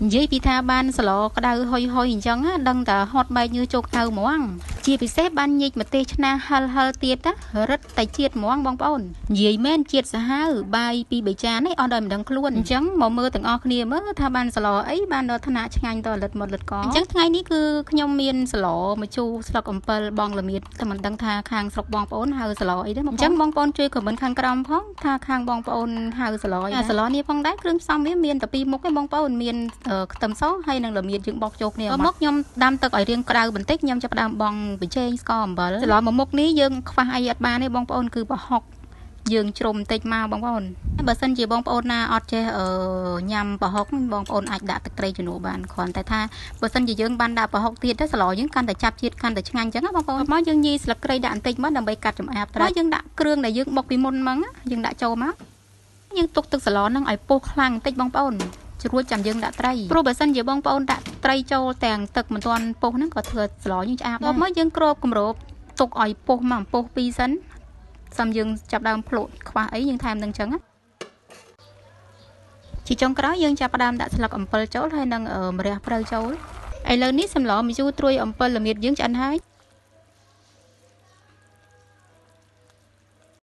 និយាយពីថាបានសឡក្តៅហុយហុយអញ្ចឹង ដឹងតែហត់បែកញើសជោគអៅហ្មង ជាពិសេសបានញិចម្ទេសឆ្នាហិលហិលទៀតណា រឹតតែជាតិហ្មងបងប្អូន និយាយមែនជាតិសាហាវ បាយពីរបីចាននេះអស់ដោយមិនដឹងខ្លួន។ អញ្ចឹងមកមើលទាំងអស់គ្នាមើលថាបានសឡអីបានដល់ថ្នាក់ឆ្ងាញ់ដល់លិតមាត់លិតក។ អញ្ចឹងថ្ងៃនេះគឺខ្ញុំមានសឡម្ជូរស្លឹកអំពិលបងល្មៀត តែមិនដឹងថាខាងស្រុកបងប្អូនហៅសឡអីទេ។ អញ្ចឹងបងប្អូនជួយខមមិនខាងក្រោមផងថាខាងបងប្អូនហៅសឡអី។ សឡនេះផងដែរ គ្រឿងផ្សំវាមានតែពីរមុខទេបងប្អូន មានខ្ទឹមសហើយនិងល្មៀត យើងបោកចូលគ្នាមក។ ខ្ញុំដាំទឹកឲ្យរាងក្តៅបន្តិច ខ្ញុំចាប់ផ្ដើមបងបញ្ចេងស្ករអំបិល។ សឡមួយមុខនេះយើងខ្វះអីអត់បានទេបងប្អូន គឺប្រហុកយើងជ្រុំបន្តិចមកបងប្អូន។ បើសិនជាបងប្អូនណាអត់ចេះញ៉ាំប្រហុក បងប្អូនអាចដាក់ទឹកត្រីជំនួសបាន គ្រាន់តែថាបើសិនជាយើងបានដាក់ប្រហុកទៀតទៅ សឡយើងកាន់តែចាប់ជាតិ កាន់តែឆ្ងាញ់អញ្ចឹងណាបងប្អូន។ មកយើងញីស្លឹកគ្រៃដាក់បន្តិចមកដើម្បីកាត់ចម្អាបត្រី យើងដាក់គ្រឿងដែលយើងបុកពីមុនហ្មង យើងដាក់ចូលមក យើងទុកទឹកសឡហ្នឹងឲ្យពុះខ្លាំងបន្តិចបងប្អូន ជ្រួចចាំយើងដាក់ត្រី ព្រោះបើសិនជាបងប្អូនដាក់ត្រីចូលទាំងទឹកមិនទាន់ពុះហ្នឹង ក៏ធ្វើសឡយើងឆ្អាបដែរ។ មកយើងគ្របគម្របទុកឲ្យពុះមកពុះពីរសិន សំយើងចាប់ដើមភ្លក់ខ្វះអីយើងថែមនឹងអញ្ចឹងណា។ ជាចុងក្រោយយើងចាប់ផ្ដើមដាក់ស្លឹកអំពិលចូល ហើយនិងម្រះព្រៅចូល។ ឥឡូវនេះសម្លម្ជូរត្រួយអំពិលល្មៀតយើងឆ្អិនហើយ។